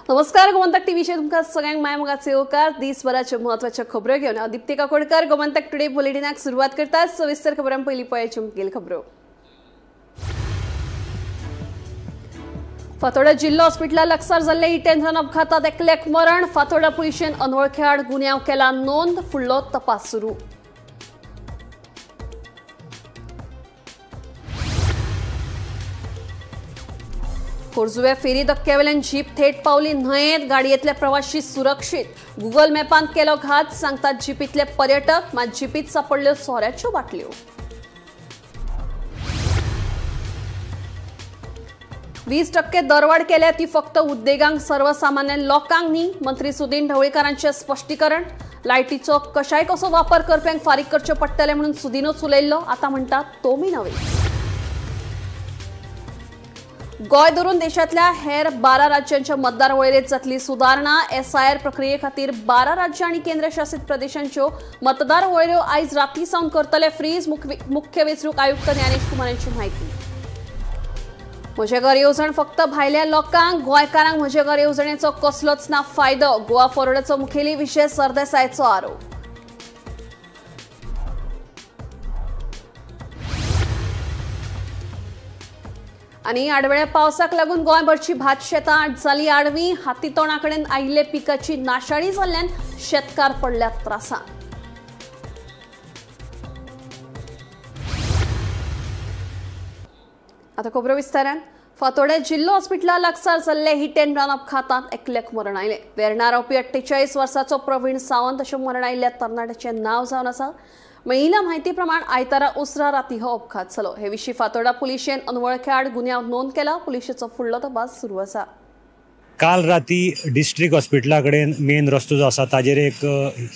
नमस्कार, गोमंतक टीव्हीचेर तुमकां सगळ्यांक मायमोगाचे येवकार. दिसभराच्यो म्हत्वाच्यो खबरो घेवन हांव दीप्ती काकोडकर गोमंतक टुडे बुलेटिनाक सुरवात करता. सविस्तर खबरां पयलीं पळयाच्यो मुखेल खबरो. फातोर्डा जिल्लो हॉस्पिटला लागसार जाल्ल्या हिट अँड रन अपघातात एकल्याक मरण. फातोर्डा पुलिशेन अनवळख्या आड गुन्यांव केला नोंद, फुडलो तपास सुरू. खोर्जुव्या फेरी धक्क्यावेल्यान जीप थेट पावली न्हंयेत, गाडयेंतले प्रवाशी सुरक्षीत. गुगल मॅपांत केलो घात, सांगतात जिपींतले पर्यटक. मात जिपीत सापडल्यो सोऱ्याच्यो बाटल्यो. 20% दरवाड केल्या ती फक्त उद्देगांक, सर्वसामान्य लोकांक न्ही, मंत्री सुदीन ढवळीकारांचें स्पश्टीकरण. लायटीचो कशाय कसो वापर करप्यांक फारीक करचें पडटलें म्हणून सुदीनूच उलयल्लो, आतां म्हणटा तो मी नव्हे. गोंय धरून देशांतल्या हेर 12 राज्यांच्या मतदार वळेरेंत जातली सुदारणा. एसआयआर प्रक्रिये खातीर 12 राज्यां आनी केंद्रशासित प्रदेशांच्यो मतदार वळेऱ्यो आयज राती सावन करतले फ्रीज, मुख्य वेंचणूक आयुक्त ज्ञानेश कुमार यांची म्हायती. म्हजें घर येवजण फक्त भायल्या लोकांक, गोंयकारांक म्हजें घर येवजणेचो कसलोच ना फायदो, गोवा फॉरवर्डाचो मुखेली विजय सरदेसायचो आरोप. आनी आडवेळ्या पावसाक लागून गोंयभरची भात शेतां जाली आडवी. हाती तोंडा कडेन आयिल्ले पिकाची नाशाडी जाल्ल्यान शेतकार पडल्यात त्रासांत. आतां खबरो विस्तारान. फातोर्ड्या जिल्लो हॉस्पिटला लागसार जाल्ले हिट अँड रन अपघातांत एकल्याक मरण आयलें. वेर्णा रावपी 48 वर्सांचो प्रवीण सावंत अशें मरण आयिल्ल्या तरणाट्याचें नांव जावन आसा. मेळिल्ल्या म्हायती प्रमाण आयतारा उसरा राती हो अपघात जालो. हे विशीं फातोर्डा पुलिशेन अनवळख्या आड गुन्यांव नोंद केला. पुलिशेचो फुडलो तपास सुरू आसा. काल राती डिस्ट्रिक्ट हॉस्पिटला कडेन मेन रस्तो जो आसा ताजेर एक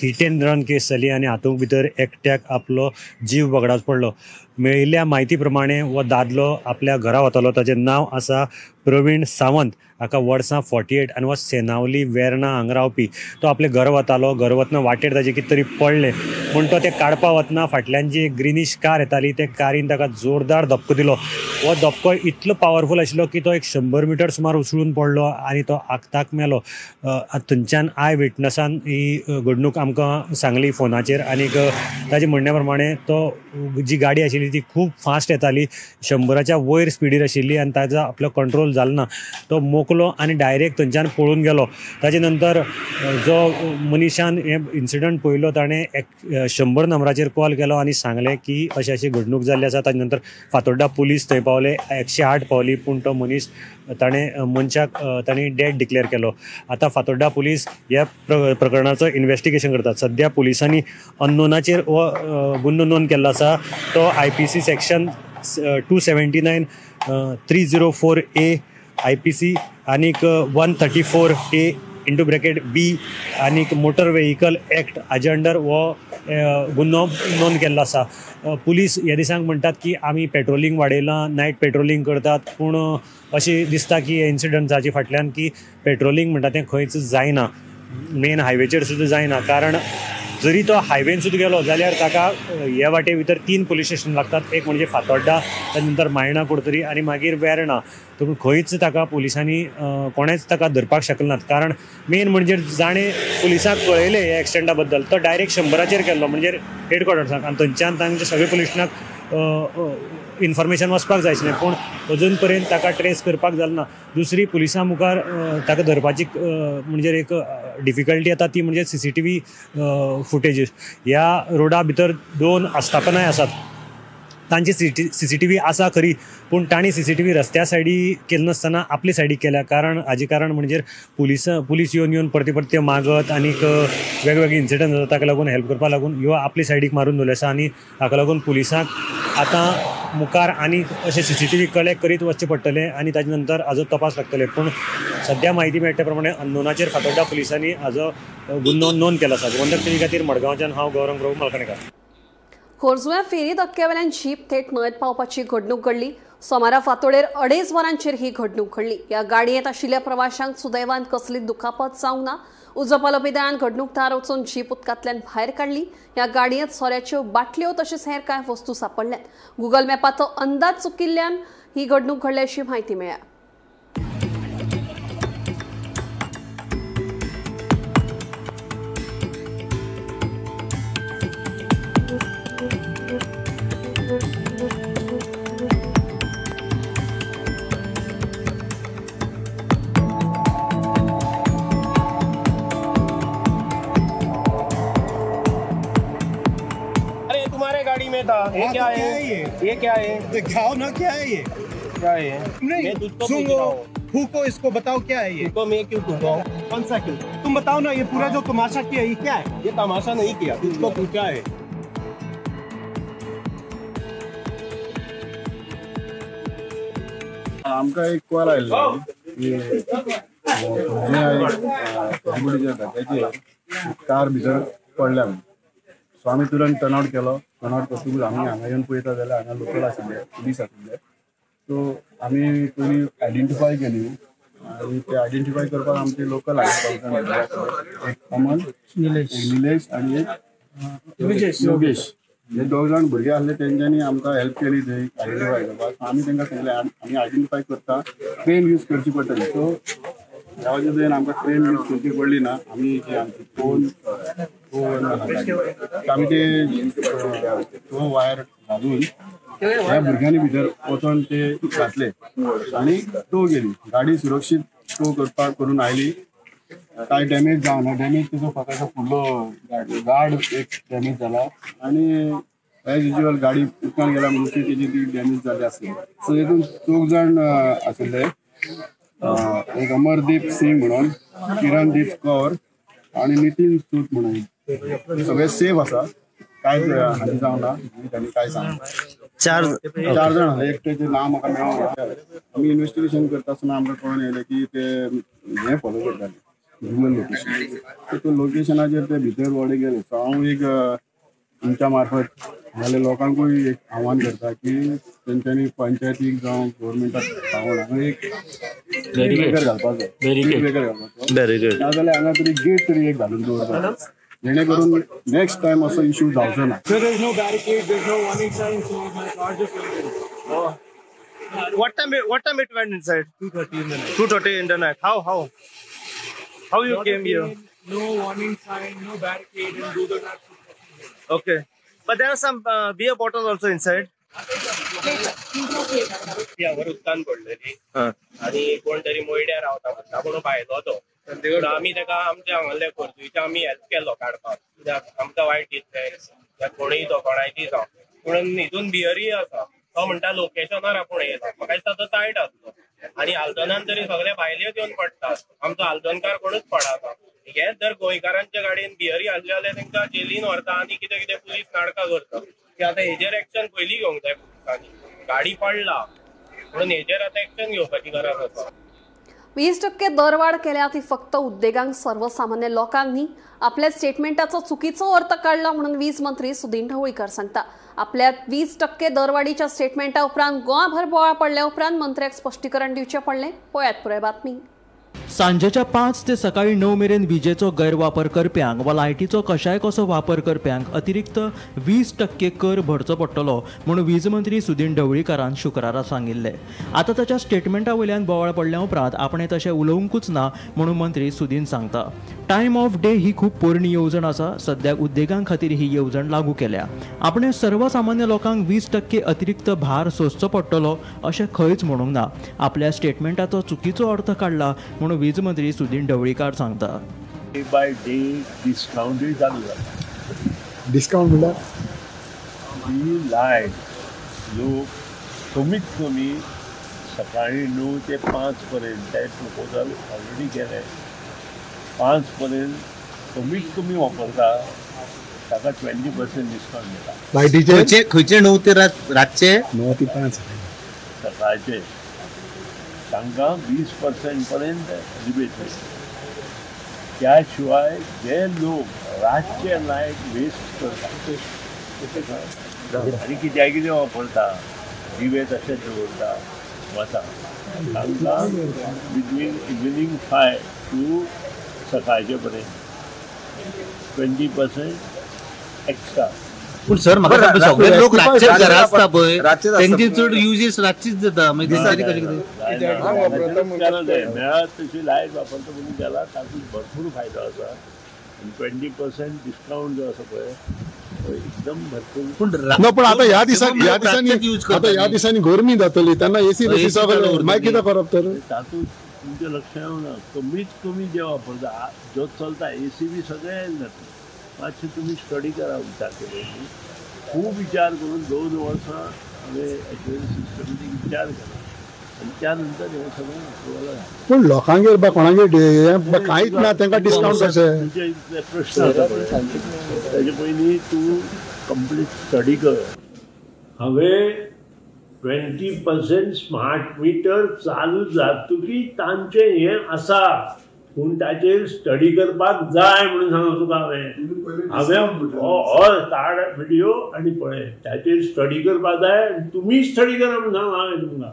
हिट अँड रन केस जाली आनी हातूंत भितर एकट्याक आपलो जीव वगडावचो पडलो. मेळिल्ल्या म्हायती प्रमाणे हो दादलो आपल्या घरा वतालो. ताचें नांव आसा प्रवीण सावंत, हाका वर्सां 48 आनी हो सेनावली वेर्णा हांगा रावपी. तो आपल्या घर वतालो. घर वतना वाटेर ताजें कितें तरी पडलें पूण तो तें काडपा वतना फाटल्यान जी एक ग्रिनीश कार येताली ते कारीन ताका जोरदार धपको दिलो. हो धपको इतलो पावरफूल आशिल्लो की तो एक 100 मिटर सुमार उसळून पडलो आनी तो आक्ताक मेलो. थंयच्यान I विटनसान ही घडणूक आमकां सांगली फोनाचेर आनी ताजे म्हणण्या प्रमाणे तो जी गाडी आशिल्ली ती खूब फास्ट येताली, 100च्या वयर स्पिडीर आशिल्ली आनी ताजो आपलो कंट्रोल जालो ना. तो मोकलो आनी डायरेक्ट थंयच्यान पळून गेलो. ताजे नंतर जो मनीशान हे इन्सिडंट पळयलो ताणें 100 नंबराचेर कॉल केलो आनी सांगलें की अशी अशी घडणूक जाल्ली आसा. ताजे नंतर फातोर्डा पुलीस थंय पावले, 108 पावली, पूण तो मनीस ताणें मनशाक ताणें डेड डिक्लेअर केलो. आतां फातोर्डा पुलीस ह्या प्रकरणाचो इन्वेस्टिगेशन करतात. सद्या पुलिसांनी अननोनाचेर हो गुन्हो नोंद केल्लो आसा. तो IPC section 279, 304A IPC आनीक 134A into bracket B आनीक मोटर व्हेकल एक्ट हाजे अंडर हो गुन्हो नोंद केल्लो आसा. पुलीस ह्या दिसांक म्हणटात की आमी पेट्रोलिंग वाडयलां, नायट पेट्रोलिंग करतात, पूण अशें दिसता की हे इन्सिडंट्साचे फाटल्यान की पेट्रोलिंग म्हणटा तें खंयच जायना, मेन हायवेचेर सुद्दां जायना. कारण जरी तो हायवेन सुद्दां गेलो जाल्यार ताका हे वाटे भितर 3 पुलीस स्टेशन लागतात. एक म्हणजे फातोर्डा, ताजे नंतर मायणा कुडतरी आनी मागीर वेर्णा. पूण खंयच ताका पुलिसांनी कोणेच ताका धरपाक शकले नात. कारण मेन म्हणजे जाणें पुलिसांक कळयलें ह्या एक्सिडंटा बद्दल तो डायरेक्ट 100चेर गेल्लो, म्हणजे हेडक्वॉर्टर्साक, आनी थंयच्यान तांच्या सगळे पुलिसांक इन्फॉर्मेशन वचपाक जाय आशिल्लें, पूण अजून पर्यंत ताका ट्रेस करपाक जालें ना. दुसरी पुलिसां मुखार ताका धरपाची म्हणजे एक डिफिकल्टी येता ती म्हणजे CCTV फुटेजीस. ह्या रोडा भितर 2 आस्थापनाय आसात, तांची CCTV आसा खरी, पूण तांणी CCTV रस्त्या सायडी केले नासतना आपली सायडीक केल्या. कारण हाजें कारण म्हणजे पुलीस येवन येवन परते परते मागत आनीक वेगवेगळे इन्सिडंट जाता, ताका लागून हेल्प करपाक लागून ह्यो आपली सायडीक मारून दवरल्यो आसा आनी हाका लागून पुलिसांक आतां मुखार आनी अशें CCTV collect करीत वचचें पडटलें आनी ताजे नंतर हाजो तपास लागतले. पूण सद्या म्हायती मेळटा प्रमाणे अननोनाचेर फातोर्डा पुलिसांनी हाजो गुन्हो नोंद केला आसा. गोमंतक टीव्ही खातीर मडगांवच्यान हांव गौरंग प्रभू मलकणेकार. खोर्जुव्या फेरी धक्क्यावेल्यान जीप थेट न्हंयेत पावपाची घडणूक घडली. सोमारा फातोडेर 2.5 वरांचेर ही घडणूक घडली. ह्या गाडयेंत आशिल्ल्या प्रवाशांक सुदैवान कसली दुखापत जावंक ना. उजो पालोवपी दळान घडणूक थळार वचून जीप उदकांतल्यान भायर काडली. ह्या गाडयेंत सोऱ्याच्यो बाटल्यो तशेंच हेर कांय वस्तू सापडल्यात. गुगल मॅपाचो अंदाज चुकिल्ल्यान ही घडणूक घडल्या अशी म्हायती मेळ्ळ्या. ये क्या है? ये क्या है? दिखाओ ना क्या है ये? क्या है? नहीं, सुनो, फूको इसको, बताओ क्या है ये? फूको, मैं क्यों फूका हूँ? 1 सेकंड, तुम बताओ ना, ये पूरा जो तमाशा किया ये क्या है? ये तमाशा नहीं किया, तुझको पूछा है। आमकां एक कॉल आयिल्लो की पणजेच्या धक्याचेर कार भितर पडल्या म्हणून. सो आमी तुरंत टर्नआउट केलो. टर्नआउट करतकूच आमी हांगा येवन पळयता जाल्यार हांगा लोकल आशिल्ले, पुलीस आशिल्ले. सो आमी पयलीं आयडेंटिफाय केली आनी ते आयडेंटिफाय करपाक आमचे लोकल आशिल्ले, एक अमन, निलेश आनी एक योगेश. हे दोग जाण भुरगे आसले, तेंच्यांनी आमकां हेल्प केली थंय आयडेंटिफाय करपाक. आमी तांकां सांगलें आमी आयडेंटिफाय करता, क्रेन यूज करची पडटली. सो ह्या वजेन आमकां क्रेन यूज करची पडली ना. आमी जी आमची फोन आमी ते तो वायर घालून ह्या भुरग्यांनी भितर वचोन ते घातले आनी टो गेली. गाडी सुरक्षीत टो करपाक करून आयली. कांय डॅमेज जावना. डॅमेज तिचो फकत फुडलो गार्ड एक डॅमेज जाला आनी एज युजल गाडी उदकान गेल्या म्हणून तेजी ती डॅमेज जाली आसली. सो हितून चौग जाण आशिल्ले, एक अमरदीप सिंग म्हणून, किरणदीप कौर आनी नितीन सूत म्हणून. सगळे सेफ आसा, कांय हानी जावना. तांणी कांय सांगना. चार जाण आसले, एकट्याचें नांव म्हाका मेळोंक. आमी इन्वेस्टिगेशन करता आसतना आमकां कळून येयलें की ते हें फॉलो करताले गुगल लोकेशन. सो तो लोकेशनाचेर ते भितर वडे गेले. सो हांव एक तुमच्या मार्फत नाल्यार लोकांकूय एक आव्हान करता की तेंच्यांनी पंचायतीक जावं गव्हर्मेंटाक सांगून हांगा एक स्पीड ब्रेकर घालपाचो, स्पीड ब्रेकर घालपाचो, नाजाल्यार हांगा तरी गेट तरी एक घालून दवरपाचो, जेणे करून नेक्स्ट टायम असो इश्यू जावचो ना. What time it went inside? 2:30 in the night. 2:30 in the night. How you came here? No warning sign, no barricade, and Google Maps. Okay, but there are some beer bottles also inside. वर उदकान पडलेली आनी कोण तरी मोयड्यार रावता म्हणटा पूण भायलो तो. आमी ताका आमच्या हांगासरले खोर्जुचे आमी हेल्प केलो काडपाक, कित्याक आमकां वायट दिसलें कोणूय तो कोणायची जावं. पूण हितून बियरीय आसा. तो म्हणटा लोकेशनार आपूण येयला. म्हाका दिसता तो तायट आसलो. आनी आल्दोनान तरी सगळे भायलेच येवन पडटात, आमचो आल्दोनकार कोणूच पडना. हेच जर गोंयकारांच्या गाडयेन बियरी आसले जाल्यार तांकां जेलीन व्हरता आनी कितें कितें पुलीस नाटकां करता. की आतां हेजेर एक्शन पयलीं घेवंक जाय पुलिसांनी. गाडी पडला म्हणून हेजेर आतां एक्शन घेवपाची गरज आसा. 20% दरवाढ केल्या ती फक्त उद्देगांक, सर्वसामान्य लोकांक न्ही. आपल्या स्टेटमेंटाचो चुकीचो अर्थ काडला म्हणून वीज मंत्री सुदिन ढवळीकर सांगता. आपल्या 20% दरवाढीच्या स्टेटमेंटा उपरांत गोंयभर बोवाळ पडल्या उपरांत मंत्र्याक स्पश्टीकरण दिवचें पडलें. पळयात पुराय बातमी. सांजेच्या 5 ते सकाळी 9 मेरेन विजेचो गैरवापर करप्यांक वा लायटीचो कशाय कसो वापर करप्यांक अतिरिक्त 20% कर भरचो पडटलो म्हूण वीज मंत्री सुदिन ढवळीकारान शुक्रारा सांगिल्लें. आतां ताच्या स्टेटमेंटा वयल्यान बोवाळ पडल्या उपरांत आपणें तशें उलोवंकूच ना म्हणून मंत्री सुदिन सांगता. टायम ऑफ डे ही खूब पोरणी येवजण आसा. सद्याक उद्देगां खातीर ही येवजण लागू केल्या. आपणें सर्वसामान्य लोकांक 20% अतिरिक्त भार सोंसचो पडटलो अशें खंयच म्हणूंक ना. आपल्या स्टेटमेंटाचो चुकीचो अर्थ काडला म्हणून वीज मंत्री सुदिन ढवळीकार सांगता. डे बाय डे डिस्कावंटूय चालू जाला. डिस्कावंट म्हणल्यार ही लायट लोक कमीत कमी सकाळी 9 ते 5 पर्यंत ते प्रपोजल ऑलरेडी केलें, 5 पर्यंत कमीत कमी वापरता ताका 20% डिस्कावंट दिता. लायटीचे खंयचे 9 ते रातचे 9 ते 5 सकाळचे तांकां 20% पर्यंत रिबेट मेळटा. त्या शिवाय जे लोक रातचे लायट वेस्ट करता आनी कित्याक कितें वापरता, दिवे तशेंच दवरता वता, तांकां बिटवीन इव्हनिंग 5 टू सकाळचे पर्यंत 20% एक्स्ट्रा. पूण सर म्हाका सगळे लोक रातचे घरा आसता पळय, तेंची चड युजेस रातचीच जाता, मागीर मेळत तशी लायट वापरता म्हणून गेला तातूंत भरपूर फायदो आसा. आनी 20% डिस्कावंट जो आसा पळय तो एकदम भरपूर. पूण आतां ह्या दिसांनी आतां ह्या दिसांनी गरमी जातली तेन्ना एसी मागीर कितें करप तर? तातूंत तुमचें लक्ष येवना, कमीत कमी जे वापरता जो चलता एसी बी सगळें जाता. मातशें तुमी स्टडी करा विचार केले. खूब विचार करून 2 वर्सां हांवें एक्चुअली सिस्टमॅटीक विचार केला आनी त्या नंतर हें सगळें अप्रुवल जालें. पूण लोकांगेर बा कोणागेर कांयच ना, तांकां डिस्कावंट कशें? तुजे इतले प्रश्न आसा पळय ताजे पयलीं तूं कंप्लीट स्टडी कर. हांवें 20% स्मार्ट मिटर चालू जातकीच तांचें हें आसा, पूण ताचेर स्टडी करपाक जाय म्हणून सांगला तुका हांवें. हांवें हो काड विडियो आनी पळय, ताचेर स्टडी करपाक जाय आनी तुमी स्टडी करा म्हणून सांगला हांवें तुमकां,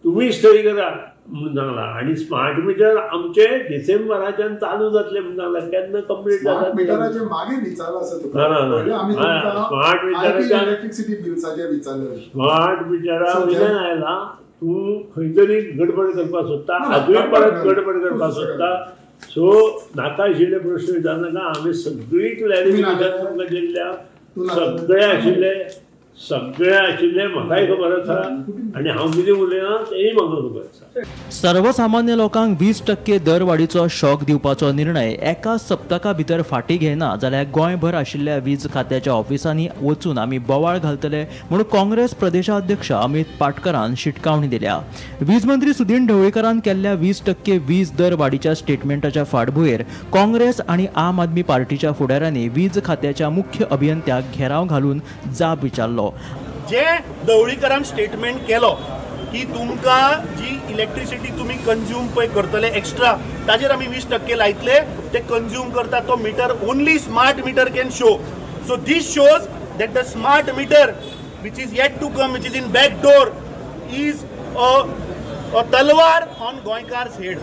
तुमी स्टडी करा म्हणून सांगला. आनी स्मार्ट मिटर आमचे डिसेंबराच्यान चालू जातले म्हणून सांगला, केन्ना कंप्लीट जाता मिटराचे मागीर विचारला आसा तुका. स्मार्ट मिटराच्या स्मार्ट मिटरा वयल्यान आयला तूं खंय तरी गडबड करपाक सोदता, आजूय परत गडबड करपाक सोदता. सो नाका आशिल्ले प्रश्न विचारनाका. हांवें सगळी क्लॅरिफिकेशन तुमकां दिल्ल्या, सगळे आशिल्ले, सगळे आशिल्ले म्हाकाय खबर आसा आनी हांव कितें उलयना तेंय म्हाका खबर आसा. सर्वसामान्य लोकांक 20% दरवाडीचो शॉक दिवपाचो निर्णय एका सप्तका भितर फाटीं घेना जाल्यार गोंयभर आशिल्ल्या वीज खात्याच्या ऑफिसांनी वचून आमी बोवाळ घालतले म्हूण काँग्रेस प्रदेशाध्यक्ष अमित पाटकरान शिटकावणी दिल्या. वीज मंत्री सुदीन ढवळीकरान केल्ल्या 20% वीज दरवाडीच्या स्टेटमेंटाच्या फाटभुंयेर काँग्रेस आनी आम आदमी पार्टीच्या फुडाऱ्यांनी वीज खात्याच्या मुख्य अभियंत्याक घेराव घालून जाब विचारलो. जे ढवळीकरान स्टेटमेंट केलो की तुमकां जी इलेक्ट्रिसिटी तुमी कंज्यूम पळय करतले एक्स्ट्रा ताजेर आमी 20% लायतले, ते कंज्यूम करता तो meter only smart meter can show. So this shows that the smart meter which is yet to come, which is in back door, is a तलवार ऑन गोंयकार्स हेड.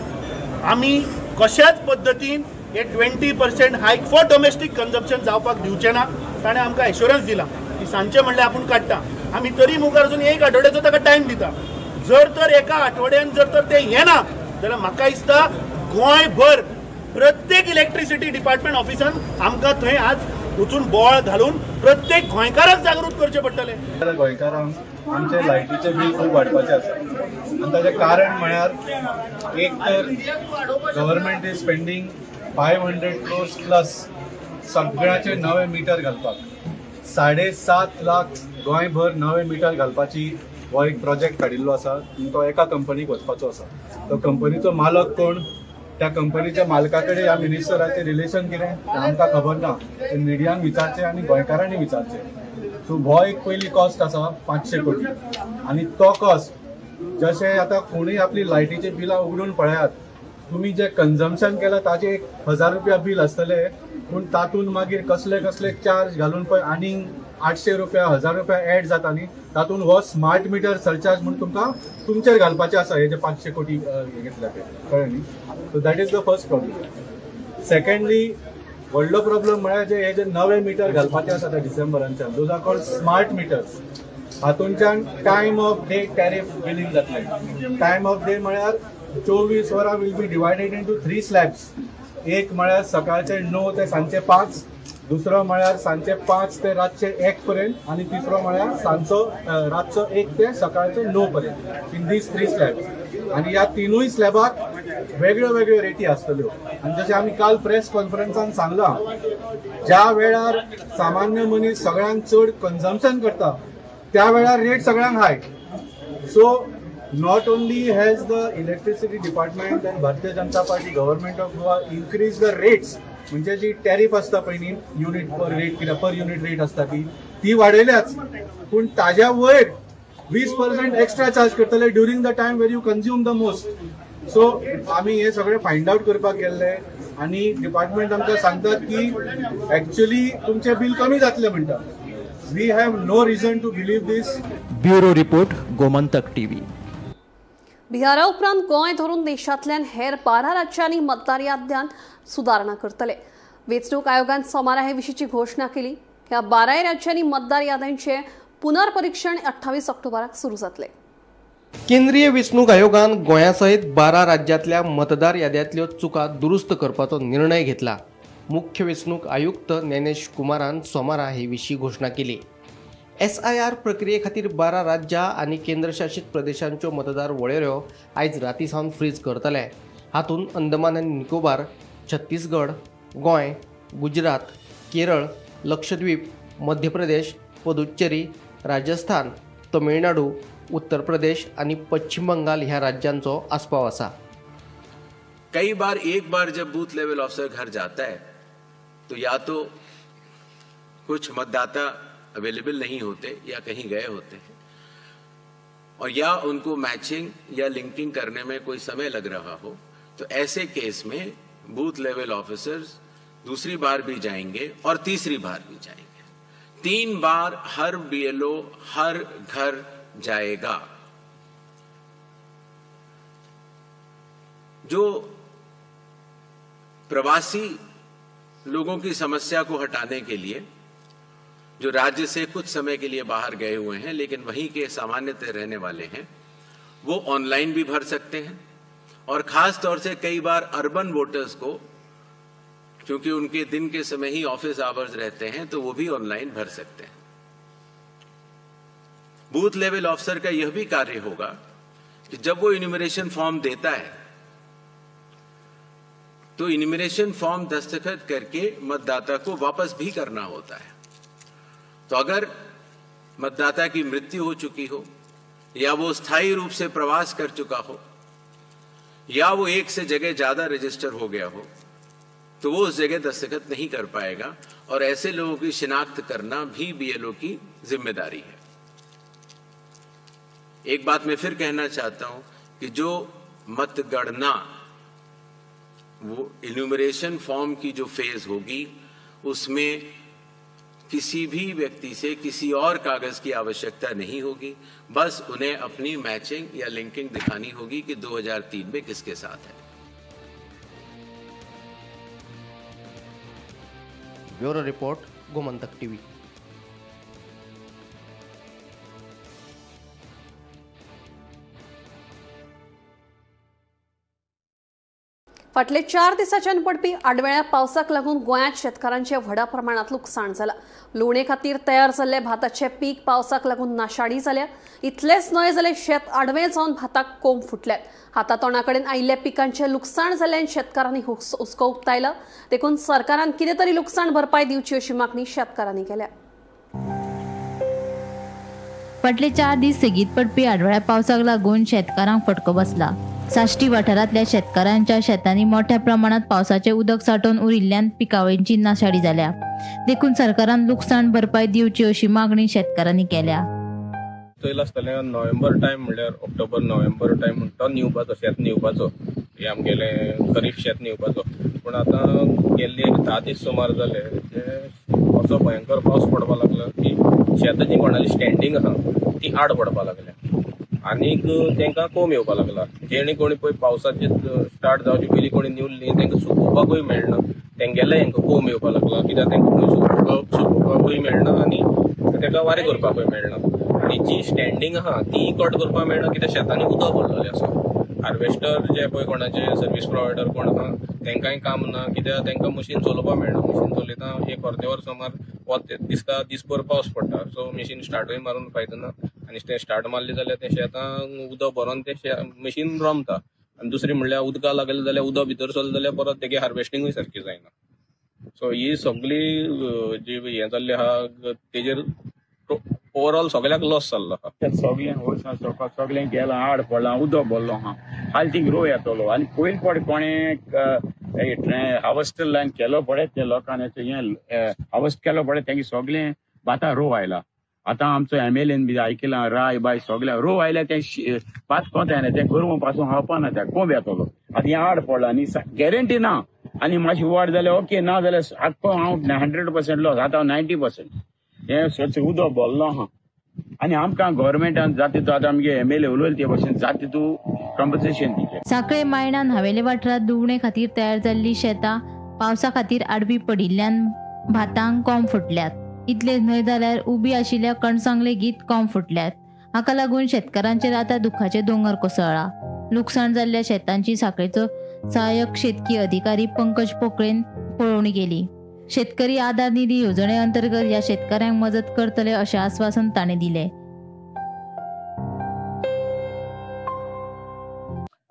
आमी कशाच पद्दतीन हे 20% हायक फॉर डोमेस्टीक कन्जप्शन जावपाक दिवचें ना. ताणें आमकां एश्योरन्स दिला की सांजचें म्हणल्यार आपूण काडटा. आमी तरी मुखार अजून एक आठवड्याचो ताका टायम दिता. जर तर एका आठवड्यान जर तर ते येना जाल्यार म्हाका दिसता गोंयभर प्रत्येक इलेक्ट्रिसिटी डिपार्टमेंट ऑफिसान आमकां थंय आज वचून बोवाळ घालून प्रत्येक गोंयकाराक जागृत करचें पडटलें. गोंयकारांक आमचे लायटीचे बील खूब वाडपाचें आसा आनी ताचें कारण म्हळ्यार एक तर government is spending 500 crores plus सगळ्याचे नवे मिटर घालपाक. 7.5 लाख गोंयभर नवे मिटर घालपाची हो एक प्रोजेक्ट काडिल्लो आसा. तो एका कंपनीक वचपाचो आसा. तो कंपनीचो मालक कोण, त्या कंपनीच्या मालका कडेन ह्या मिनिस्टराचें रिलेशन कितें तें आमकां खबर ना. ते मिडियान विचारचें आनी गोंयकारांनी विचारचें. सो हो एक पयली कॉस्ट आसा 500 कोटी. आनी तो कॉस्ट जशें आतां कोणूय आपली लायटीची बिलां उगडून पळयात, तुमी जे कन्जम्पशन केलां ताजें 1000 रुपया बील आसतलें, पूण तातूंत मागीर कसले कसले चार्ज घालून पळय आनीक 800 रुपया 1000 रुपया एड जाता न्ही. तातूंत हो स्मार्ट मिटर सरचार्ज म्हूण तुमकां तुमचेर घालपाचें आसा हे जे 500 कोटी घेतल्या ते, कळ्ळें न्ही. So that is the first problem. Secondly व्हडलो प्रॉब्लम म्हळ्यार जे हे जे नवे मिटर घालपाचे आसा ते डिसेंबरांच्यान, those are called smart meters. हातूंच्यान time of day tariff billing जातलें. टायम ऑफ डे म्हळ्यार 24 वरां will be divided into 3 slabs. एक म्हळ्यार सकाळचे 9 ते सांजचे 5, दुसरो म्हळ्यार सांजचे 5 ते रातचे 1 पर्यंत, आनी तिसरो म्हळ्यार सांजचो रातचो 1 ते सकाळचे 9 पर्यंत. In these 3 slabs. आनी ह्या तिनूय स्लॅबाक वेगळ्यो वेगळ्यो रेटी आसतल्यो. आनी जशें आमी काल प्रेस कॉन्फरन्सान सांगलां, ज्या वेळार सामान्य मनीस सगळ्यांत चड कन्जम्पशन करता त्या वेळार रेट सगळ्यांक हाय. So not only has the electricity department and Bharatiya Janata Party government of Goa increased the rates, म्हणजे जी टॅरिफ आसता पळय न्ही युनिट पर रेट कित्याक पर युनिट रेट आसता ती वाडयल्याच, पूण ताज्या वयर 20% एक्स्ट्रा चार्ज करतले during the time where you consume the most. So आमी हे सगळे फायंड आवट करपाक गेल्ले आनी डिपार्टमेंट आमकां सांगतात की एक्च्युअली तुमचें बील कमी जातलें म्हणटा. We have no reason to believe this. Bureau report, Gomantak TV. बिहारा उपरांत गोंय धरून देशांतल्यान हेर 12 राज्यांनी मतदार याद्यांत सुदारणा करतले. वेंचणूक आयोगान सोमारा हे विशींची घोशणा केली. ह्या 12 राज्यांनी मतदार याद्यांचे पुनर्परीक्षण 28 ऑक्टोबराक सुरू जातले. केंद्रीय वेंचणूक आयोगान गोंया सयत 12 राज्यांतल्या मतदार याद्यांतल्यो चुका दुरुस्त करपाचो निर्णय घेतला. मुख्य वेंचणूक आयुक्त ज्ञानेश कुमारान सोमारा हे विशीं घोशणा केली. SIR प्रक्रिये खातीर 12 राज्यां आनी केंद्रशासीत प्रदेशांच्यो मतदार वळेऱ्यो आयज राती सावन फ्रीज करतले. हातूंत अंदमान आनी निकोबार, छत्तीसगड, गोंय, गुजरात, केरळ, लक्षद्वीप, मध्य प्रदेश, पुदुच्चेरी, राजस्थान, तमिळनाडू, उत्तर प्रदेश आनी पश्चिम बंगाल ह्या राज्यांचो आस्पाव आसा। कई बार एक बार जब बूथ लेवल ऑफिसर घर जाता है तो या तो कुछ मतदाता अवेलेबल नहीं होते या कहीं गए होते हैं, और या उनको मैचिंग या लिंकिंग करने में कोई समय लग रहा हो, तो ऐसे केस में बूथ लेवल ऑफिसर्स दूसरी बार भी जाएंगे और तीसरी बार भी जाएंगे। 3 बार हर बीएलओ हर घर जाएगा। जो प्रवासी लोगों की समस्या को हटाने के लिए, जो राज्य से कुछ समय के लिए बाहर गए हुए हैं लेकिन वहीं के सामान्यतः रहने वाले हैं, वो ऑनलाइन भी भर सकते हैं। और खास तौर से कई बार अर्बन वोटर्स को, क्योंकि उनके दिन के समय ही ऑफिस आवर्स रहते हैं, तो वो भी ऑनलाइन भर सकते हैं। बूथ लेवल ऑफिसर का यह भी कार्य होगा कि जब वो इन्यूमरेशन फॉर्म देता है तो इन्यूमरेशन फॉर्म दस्तखत करके मतदाता को वापस भी करना होता है। तो अगर मतदाता की मृत्यु हो चुकी हो, या वो स्थायी रूप से प्रवास कर चुका हो, या वो एक से जगह ज्यादा रजिस्टर हो गया हो, तो वो उस जगह दस्तखत नहीं कर पाएगा, और ऐसे लोगों की शिनाख्त करना भी बीएलओ की जिम्मेदारी है। एक बात मैं फिर कहना चाहता हूं कि जो मतगणना, वो इन्यूमरेशन फॉर्म की जो फेज होगी, उसमें किसी भी व्यक्ति से किसी और कागज की आवश्यकता नहीं होगी। बस उन्हें अपनी मैचिंग या लिंकिंग दिखानी होगी कि 2003 में किसके साथ है। Bureau report, Gomantak TV. फाटले 4 दिसांच्यान पडपी आडवेळ्या पावसाक लागून गोंयांत शेतकारांचे व्हडा प्रमाणांत लुकसाण जाला। लुवणे खातीर तयार जाल्ले भाताचे पीक पावसाक लागून नाशाडी जाल्या। इतलेच न्हय जाल्यार शेत आडवें जावन भाताक कोंब फुटल्यात। हाता तोंडा कडेन आयिल्ल्या पिकांचें लुकसाण जाल्ल्यान शेतकारांनी हुस्को उक्तायला। देखून सरकारान कितें तरी लुकसाण भरपाय दिवची अशी मागणी शेतकारांनी केल्या। फाटले 4 दीस सेगीत पडपी आडवेळ्या पावसाक लागून शेतकारांक फटको बसला। साश्टी वाठारांतल्या शेतकारांच्या शेतांनी मोठ्या प्रमाणात पावसाचे उदक साठोवन उरिल्ल्यान पिकावळींची नाशाडी जाल्या। देखून सरकारान लुकसाण भरपाय दिवची अशी मागणी शेतकारांनी केल्या। पयलीं आसतालें नोव्हेंबर टायम, म्हणल्यार ऑक्टोबर नोव्हेंबर टायम म्हणटा निवपाचो, शेत निवपाचो, हें आमगेलें खरीफ शेत निवपाचो। पूण आतां गेल्ले 10 दीस सुमार जाले ते असो भयंकर पावस पडपाक लागलो की शेतां जी कोणाली स्टँडींग आहा ती आड पडपाक लागल्या आनीक तांकां कोंब येवपाक लागला। जेणे कोणी पळय पावसाचे स्टार्ट जावचे पयलीं कोणी निवली तांकां सुकोवपाकूय मेळना, तेंगेले हेंकां कोंब येवपाक लागला कित्याक तांकां सुकोवपाकूय मेळना आनी ताका वारें करपाकूय मेळना। आनी जी स्टँडींग आहा ती कट करपाक मेळना कित्याक शेतांनी उदक भरलेलें आसा। हार्वेस्टर जे पळय कोणाचे सर्वीस प्रोवायडर कोण आहा तांकांय काम ना कित्याक तांकां मशीन चलोवपाक मेळना। मशीन चलयता एक अर्दें वर सुमार वत दिसता दीसभर पावस पडटा, सो मशीन स्टार्टूय मारून फायदो ना आनी तें स्टार्ट मारलें जाल्यार तें शेतां उदक भरोन तें मशीन रोमता। आनी दुसरें म्हणल्यार उदका लागलें जाल्यार उदक भितर सरलें जाल्यार परत तेगे हार्वेस्टिंगूय सारकी जायना। सो ही सगळी जी हें जाल्लें आहा तेजेर ओवरऑल सगळ्याक लॉस जाल्लो आहा। सगळें वचून सगळें गेलां, आड पडलां, उदक भरलो आहा, हाल थिंग रो येतलो। आनी पयलीं फावट कोणें हार्वेस्टर लायन केलो पळय ते लोकांनी हें हार्वेस्ट केलो पळय तेंगे सगळें भातां रो आयला। आतां आमचो एमएलएन बी आयकलां राय बाय सगळ्या रो आयल्या तें भात कोंत येना, तें गोरवां पासून खावपा ना, तें कोंब येतलो। आतां हें आड पडलां आनी गॅरंटी ना आनी मातशी वाड जाल्यार ओके, ना जाल्यार आख्खो हांव 100% लॉस, आतां हांव 90% हें स्वच्छ उदक भरलो आहा। आनी आमकां गव्हर्मेंटान जाता तितू आतां आमगे एमएलए उलयले ते भशेन जाता तितू कॉम्पन्सेशन दिवचें। साखळे मायणान हवेले वाठारांत लुवणे खातीर तयार जाल्ली शेतां पावसा खातीर आडवी पडिल्ल्यान भातांक कोंब फुटल्यात। इतलेच न्हय जाल्यार उबी आशिल्ल्या कणसांक लेगीत कोंब फुटल्यात। हाका लागून शेतकारांचेर आतां दुखाचे दोंगर कोसळ्ळा। लुकसाण जाल्ल्या शेतांची साखळेचो सहाय्यक शेतकी अधिकारी पंकज पोकळेन पळोवणी केली। शेतकरी आधार निधी येवजणे अंतर्गत ह्या शेतकऱ्यांक मजत करतले अशें आस्वासन ताणें दिलें।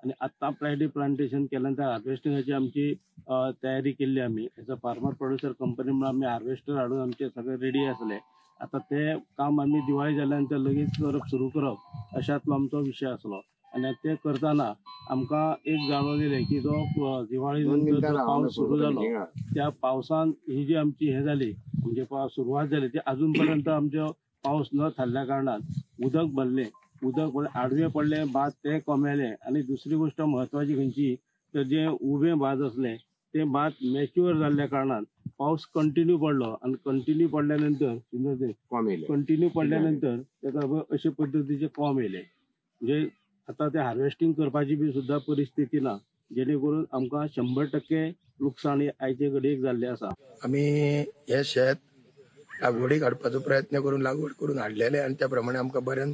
आनी आतां प्लायडी प्लांटेशन केल्यान हार्वेस्टिंगाची आमची तयारी केल्ली आमी as a farmer producer company म्हणून आमी हार्वेस्टर हाडून आमचे सगळे रेडी आसले। आतां तें काम आमी दिवाळी जाल्या नंतर लगेच करप सुरू करप अशांतलो आमचो विशय आसलो. आनी ते करतना आमकां एक जाणवलें की जो दिवाळी नंतर पावस सुरू जालो त्या पावसान ही जी आमची हें जाली म्हणजे सुरवात जाली ती अजून पर्यंत आमचो पावस न थारल्या कारणान उदक भरलें, उदक आडवें पडलें, भात तें कमेलें. आनी दुसरी गोश्ट म्हत्वाची खंयची तर जें उबें भात आसलें तें भात मॅच्युअर जाल्ल्या कारणान पावस कंटिन्यू पडलो आनी कंटिन्यू पडल्या नंतर कंटिन्यू पडल्या नंतर ताका अशे पद्दतीचे कोंब येयले. म्हणजे आतां ते हार्वेस्टींग करपाची बी सुद्दां परिस्थिती ना, जेणे करून आमकां 100% लुकसाण आयचे घडयेक जाल्लें आसा. आमी हे शेत लागवडी काडपाचो प्रयत्न करून लागवड करून हाडलेले आनी त्या प्रमाणे आमकां बऱ्यान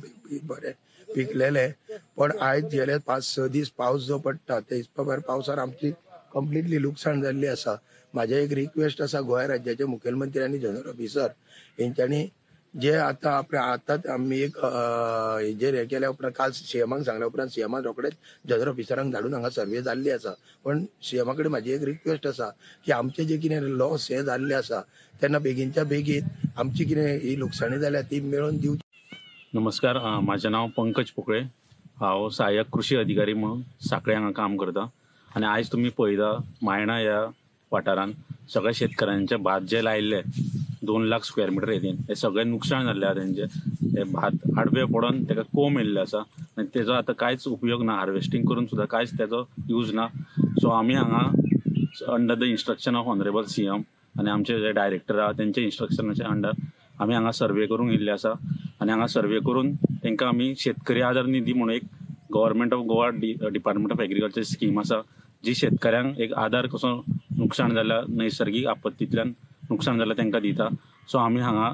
बरें पिकलेले. पण आयज गेले 5-6 दीस पावस जो पडटा त्या हिसपा भायर पावसार आमची कंप्लिटली लुकसाण जाल्ली आसा. म्हाजें एक रिक्वेस्ट आसा गोंय राज्याचे मुखेलमंत्री आनी जनरल ऑफिसर हेंच्यांनी जे आतां आपल्या आतांच आमी एक हेजेर हें केल्या उपरांत काल सीएमाक सांगल्या उपरांत सीएमान रोखडेच जनरल ऑफिसरांक धाडून हांगा सर्वे जाल्ली आसा. पण सीएमा कडेन म्हाजी एक रिक्वेस्ट आसा की आमचे जे कितें लॉस हे जाल्ले आसा तेन्ना बेगीनच्या बेगीन आमची कितें ही लुकसाणी जाल्या ती मेळोवन दिवची. नमस्कार, म्हाजें नांव पंकज पोकळे. हांव सहाय्यक कृशी अधिकारी म्हणून सांखळे हांगा काम करता. आनी आयज तुमी पळयता मायणा ह्या वाठारान सगळ्या शेतकऱ्यांचे भात जे लायिल्ले 2 लाख स्क्वेअर मिटर हेतीन हे सगळें नुकसाण जाल्लें आसा. तेंचे हे भात आडवे पडोन तेका कोंब येयल्ले आसा आनी तेजो आतां कांयच उपयोग ना, हार्वेस्टींग करून सुद्दां कांयच तेजो यूज ना. सो आमी हांगा under the instruction of honourable CM आनी आमचे जे डायरेक्टर आहा तेंचे इन्स्ट्रक्शनाचे अंडर आमी हांगा सर्वे करूंक येयल्ले आसा. आनी हांगा सर्वे करून तांकां आमी शेतकरी आदार निधी म्हणून एक government of Goa department of agriculture scheme आसा जी शेतकऱ्यांक एक आदार कसो नुकसाण जाल्या नैसर्गीक आपत्तींतल्यान नुकसान जाल्यार तांकां दिता. सो आमी हांगा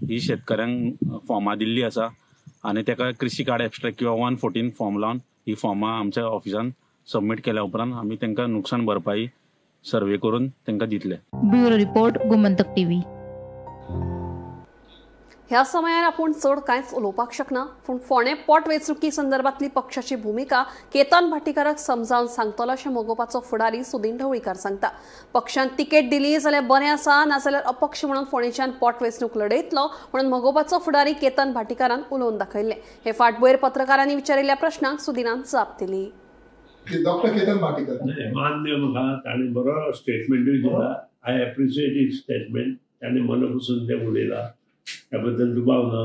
ही शेतकऱ्यांक फॉर्मां दिल्ली आसा आनी ताका कृषी कार्ड एबस्ट्रेक्ट किंवा 114 फॉर्म लावन ही फॉर्मां आमच्या ऑफिसान सबमीट केल्या उपरांत आमी तांकां नुकसान भरपाई सर्वे करून तांकां दितले. Bureau report, Gomantak TV. ह्या समयार आपूण चड कांयच उलोवपाक शकना, पूण फोंडें पोटवेंचणुकी संदर्भातली पक्षाची भुमिका केतन भाटीकाराक समजावन सांगतलो अशें मगोपाचो फुडारी सुदीन ढवळीकार सांगता. पक्षान तिकेट दिली जाल्यार बरें आसा, नाजाल्यार अपक्ष म्हणून फोंडेच्यान पोटवेंचणूक लढयतलो म्हणून मगोपाचो फुडारी केतन भाटीकारान उलोवन दाखयल्लें. हे फाटभुंयेर पत्रकारांनी विचारिल्ल्या प्रश्नांक सुदीनान जाप दिली. डॉक्टर केतन भाटीकार मान्य म्हाका ताणें बरो स्टेटमेंटूय दिला. I appreciate his statement. ताणें मना पसून तें उलयलां, त्या बद्दल दुबाव ना.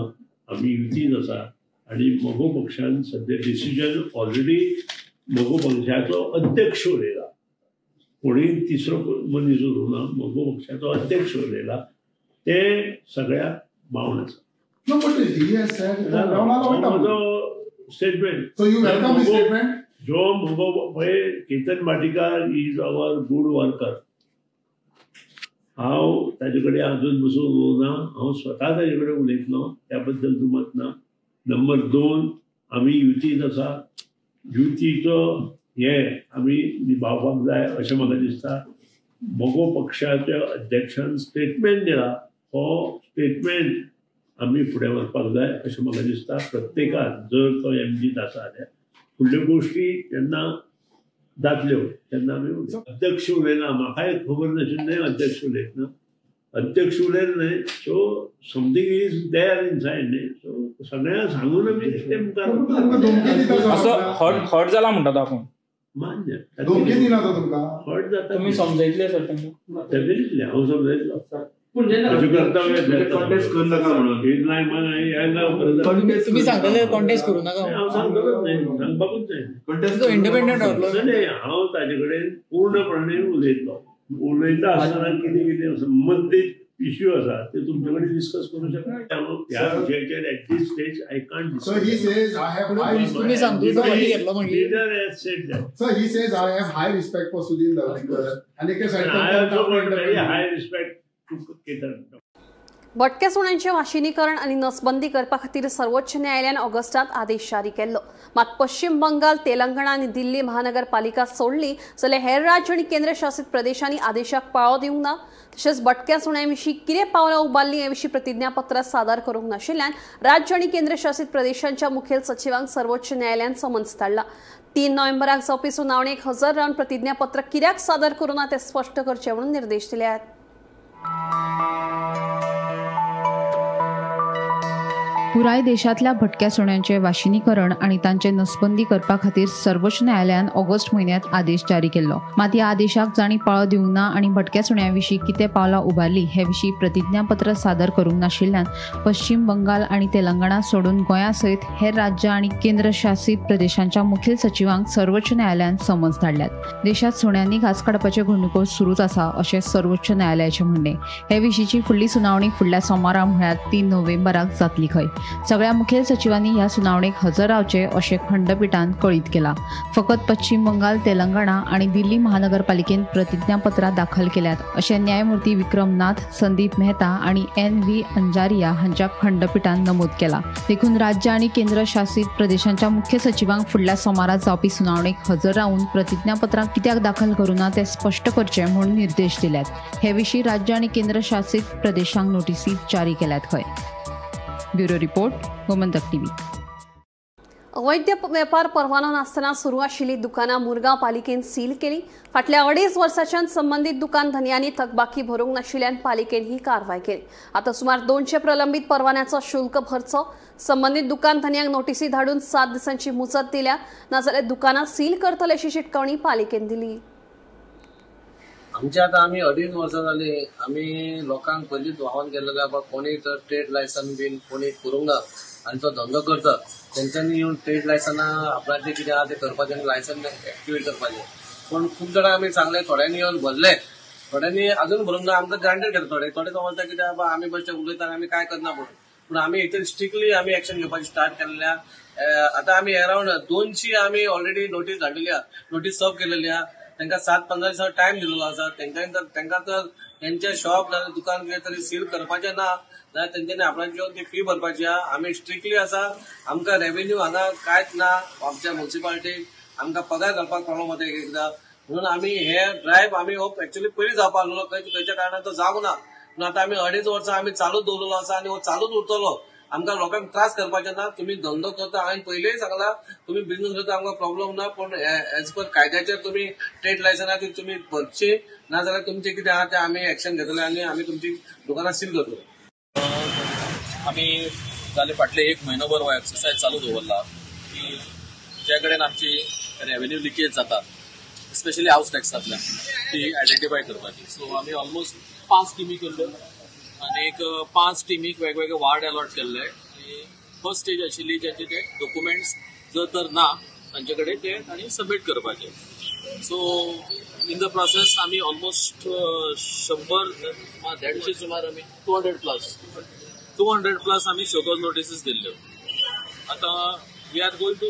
आमी युतीन आसा आनी मगो पक्षान सद्या डिसिजन ऑलरेडी मगो पक्षाचो अध्यक्ष उलयला, कोणीय तिसरो मनीस उलोवंक ना, मगो पक्षाचो अध्यक्ष उलयला, ते सगळ्याक बावन आसा. म्हजो स्टेटमेंट जो मगो पळय Ketan Bhatikar is our good worker. हांव ताजे कडेन अजून बसून उलोवना, हांव स्वता ताजे कडेन उलयतलो, त्या बद्दल दुमत ना. नंबर 2, आमी युतीन आसा, युतीचो हे आमी निभावपाक जाय अशें म्हाका दिसता. मगो पक्षाच्या अध्यक्षान स्टेटमेंट दिला, हो स्टेटमेंट आमी फुडें व्हरपाक जाय अशें म्हाका दिसता. प्रत्येकान जर तो एमजीत आसा जाल्यार फुडल्यो गोश्टी जेन्ना जातल्यो तेन्ना आमी अध्यक्ष उलयना, म्हाकाय खबर नाशिल्लें अध्यक्ष उलयतना, अध्यक्ष उलयले न्हय, so something is there inside न्हय. सो सगळ्यांक सांगून आमी ते मुखार असो हर्ट जाला म्हणटा तो आपूण मान्य हर्ट जाता. तुमी समजयतले सर तांकां? डेफिनेटली हांव समजयतलो. तुम्ही सांगतले कॉन्टेस्ट करू नका? हांव सांगतलोच न्हय, सांगपाकूच न्हय. इंडिपेंडंट न्हय, हांव ताजे कडेन पूर्णपणे उलयतलो. उलयता आसतना कितें कितें संबंदीत इश्यू आसा ते तुमचे कडेन डिस्कस करूं शकता. ह्या विशयाचेर at this stage I can't discuss. तुमी सांगता leader has said that. Sir, he says I have high respect for Sudin Dhavalikar आनी एके I also got very high respect. भटक्या सुण्यांचें वाशिनीकरण आनी नसबंदी करपा खातीर सर्वोच्च न्यायालयान ऑगस्टांत आदेश जारी केल्लो. मात पश्चिम बंगाल, तेलंगणा आनी दिल्ली महानगरपालिका सोडली जाल्यार हेर राज्य आनी केंद्रशासित प्रदेशांनी आदेशाक पाळो दिवंक ना. तशेंच भटक्या सुण्यां विशीं कितें पावलां उबारलीं हे विशीं प्रतिज्ञापत्रां सादर करूंक नाशिल्ल्यान राज्य आनी केंद्रशासित प्रदेशांच्या मुखेल सचिवांक सर्वोच्च न्यायालयान समन्स धाडला. 3 नोव्हेंबराक जावपी सुनावणेक हजर रावन प्रतिज्ञापत्र कित्याक सादर करूं ना तें स्पश्ट करचें म्हणून निर्देश दिल्यात. पुराय देशांतल्या भटक्या सुण्यांचे वाशिनीकरण आनी तांचे नसबंदी करपा खातीर सर्वोच्च न्यायालयान ऑगस्ट म्हयन्यांत आदेश जारी केल्लो. मात ह्या आदेशाक जांणी पाळो दिवंक ना आनी भटक्या सुण्यां विशीं कितें पावलां उबारली हे विशीं प्रतिज्ञापत्र सादर करूंक नाशिल्ल्यान पश्चिम बंगाल आनी तेलंगणा सोडून गोंया सयत हेर राज्यां आनी केंद्रशासीत प्रदेशांच्या मुखेल सचिवांक सर्वोच्च न्यायालयान समज धाडल्यात. देशांत सुण्यांनी घांस काडपाच्यो घडणुको सुरूच आसा अशें सर्वोच्च न्यायालयाचें म्हणणें. हे विशींची फुडली सुनावणी फुडल्या सोमारा म्हळ्यार 3 नोव्हेंबराक जातली खंय. सगळ्या मुखेल सचिवांनी ह्या सुनावणेक हजर रावचें अशें खंडपिठान कळीत केलां. फकत पश्चिम बंगाल, तेलंगणा आनी दिल्ली महानगरपालिकेन प्रतिज्ञापत्रां दाखल केल्यात अशें न्यायमूर्ती विक्रम नाथ, संदीप मेहता आनी एन.व्ही. अंजारिया हांच्या खंडपिठान नमूद केलां. देखून राज्य आनी केंद्रशासीत प्रदेशांच्या मुख्य सचिवांक फुडल्या सोमारा जावपी सुनावणेक हजर रावन प्रतिज्ञापत्रां कित्याक दाखल करूं ना तें स्पश्ट करचें म्हूण निर्देश दिल्यात. हे विशीं राज्य आनी केंद्रशासीत प्रदेशांक नोटीसी जारी केल्यात खंय. Bureau report, Gomantak TV. अवैध वेपार परवानो नासतना सुरू आशिल्ली दुकानां मुरगांव पालिकेन सील केली. फाटल्या 2.5 वर्सांच्यान संबंदीत दुकान धनयांनी थकबाकी भरूंक नाशिल्ल्यान पालिकेन ही कारवाय केली. आतां सुमार 200 प्रलंबीत परवान्याचो शुल्क भरचो. संबंदीत दुकान धनयांक नोटीसी धाडून 7 दिसांची मुजत दिल्या, नाजाल्यार दुकानां सील करतले अशी शिटकावणी पालिकेन दिली. आमच्या आता आमी 2.5 वर्सां जाली आमी लोकांक पयलींच आव्हान केल्लें बाबा कोणी तर ट्रेड लायसन बीन कोणी करूंक ना आनी तो धंदो करता तेंच्यांनी येवन ट्रेड लायसनां आपणाचें कितें आहा तें करपाचें आनी लायसन एक्टिवेट करपाचें. पूण खूब जाणां आमी सांगलें, थोड्यांनी येवन भरले, थोड्यांनी अजून भरूंक ना. आमकां ग्रांटेड केलें. थोडे थोडे समजता कितें बाबा आमी बशे उलयता आमी कांय करना म्हणून. पूण आमी हितून स्ट्रिक्टली आमी एक्शन घेवपाची स्टार्ट केल्लें. आतां आमी अरावंड 200 आमी ऑलरेडी नोटीस धाडलेली आहा, नोटीस सर्व केलेली आहा. तांकां 7-15 दिसां टायम दिलेलो आसा. तांकां तर तेंचे शॉप नाजाल्यार दुकान कितें तरी सील करपाचें ना जाल्यार तेंच्यांनी आपणाची येवन ती फी भरपाची आहा. आमी स्ट्रिक्टली आसा. आमकां रेवेन्यू हांगा कांयच ना. आमच्या म्युनिसिपालिटीक आमकां पगार घालपाक प्रॉब्लम जाता एक एकदां. म्हणून आमी हे ड्रायव्ह आमी हो एक्चुअली पयलीं जावपा आसलो, खंयच्या कारणान तो जावंक ना. पूण आतां आमी 2.5 वर्सां आमी चालूच दवरलेलो आसा आनी हो चालूच उरतलो. आमकां लोकांक त्रास करपाचे ना. तुमी धंदो करता, हांवें पयलींय सांगला तुमी बिझनस करता आमकां प्रॉब्लम ना, पूण एज पर कायद्याचेर तुमी ट्रेड लायसन्स आहा ती तुमी भरची, नाजाल्यार तुमचें कितें आहा तें आमी एक्शन घेतले आनी आमी तुमची दुकानां सील करतले. आमी जाले फाटले 1 म्हयनोभर हो एक्सरसायज चालू दवरला की ज्या कडेन आमची रेवेन्यू लिकेज जाता स्पेशली हावस टॅक्सांतल्यान ती आयडेंटिफाय करपाची. सो आमी ऑलमोस्ट 5 टिमी केल्ल्यो आनी एक 5 टिमीक वेगवेगळे वार्ड अलॉट केल्ले. आनी फर्स्ट स्टेज आशिल्ली ज्यांचे ते डॉक्युमेंट्स जर तर ना तांचे कडेन ते तांणी सबमीट करपाचे. सो इन the process आमी ऑलमोस्ट 100-150 सुमार आमी 200 प्लस आमी शोकॉज नोटिसीस दिल्ल्यो. आतां we are going to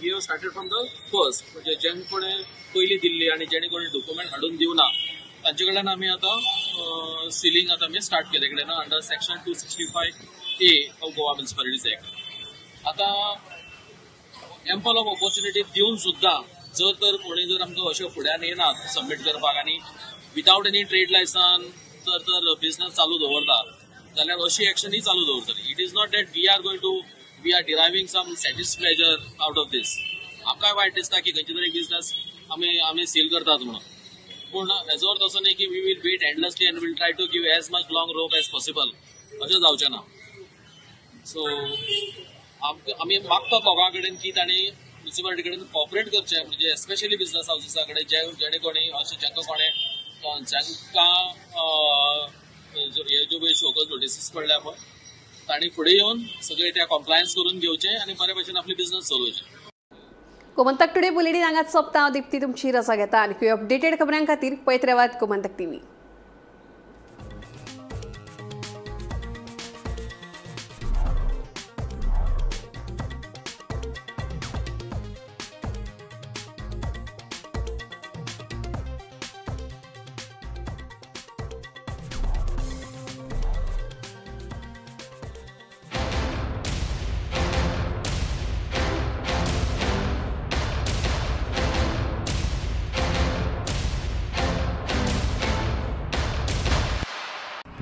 we have started from the first, म्हणजे जेणे कोणे पयलीं दिल्ली आनी जेणे कोणी डॉक्युमेंट हाडून दिवना तांचे कडल्यान आमी आतां सिलिंग आतां आमी स्टार्ट केले कडेन under section 265A of Goa municipalities act. आतां एम्पल ऑफ ऑपॉर्च्युनिटी दिवन सुद्दां जर तर कोणी जर आमकां अशें फुड्यान येनात सबमीट करपाक आनी विदावट एनी ट्रेड लायसन जर तर बिझनस चालू दवरता जाल्यार अशी एक्शनूय चालू दवरतली. It is not that we are going to we are deriving some satisfacture out of this. आमकांय वायट दिसता की खंयचे तरी बिझनस आमी सील करतात म्हणून, पूण हेजो अर्थ असो न्ही की we will wait endlessly and will try to give as much long rope as possible, अशें जावचें ना. सो आमी मागतात लोकां कडेन की तांणी म्युनिसिपालिटी कडेन कॉपरेट करचें, म्हणजे एस्पेशली बिझनस हावसिसा कडेन जेणे कोणी अशें जांकां कोणें जांकां हे ज्यो पळय शोकॉज नोटिसीस पडल्या पळय तांणी फुडें येवन सगळे त्या कॉम्प्लायन्स करून घेवचें आनी बरे भशेन आपली बिझनस चलोवचें. गोमंतक टुडे बुलेटीन हांगाच सोंपता. हांव दीप्ती तुमची रजा घेता आनी अपडेटेड खबरां खातीर पळयत रावात Gomantak TV.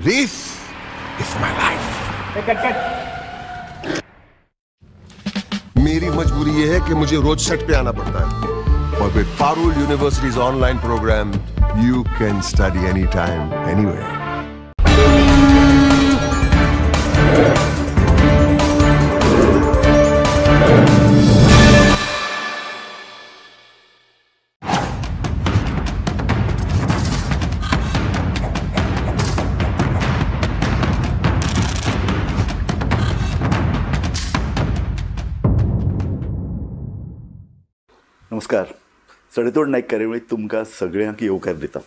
This is my life. Cut, cut. मेरी मजबूरी ये है कि मुझे रोज सेट पे आना पड़ता है, और with Parul University's online program, you can study anytime, anywhere. नमस्कार. सडेतोड नायक कार्यावळीत तुमकां सगळ्यांक येवकार दिता.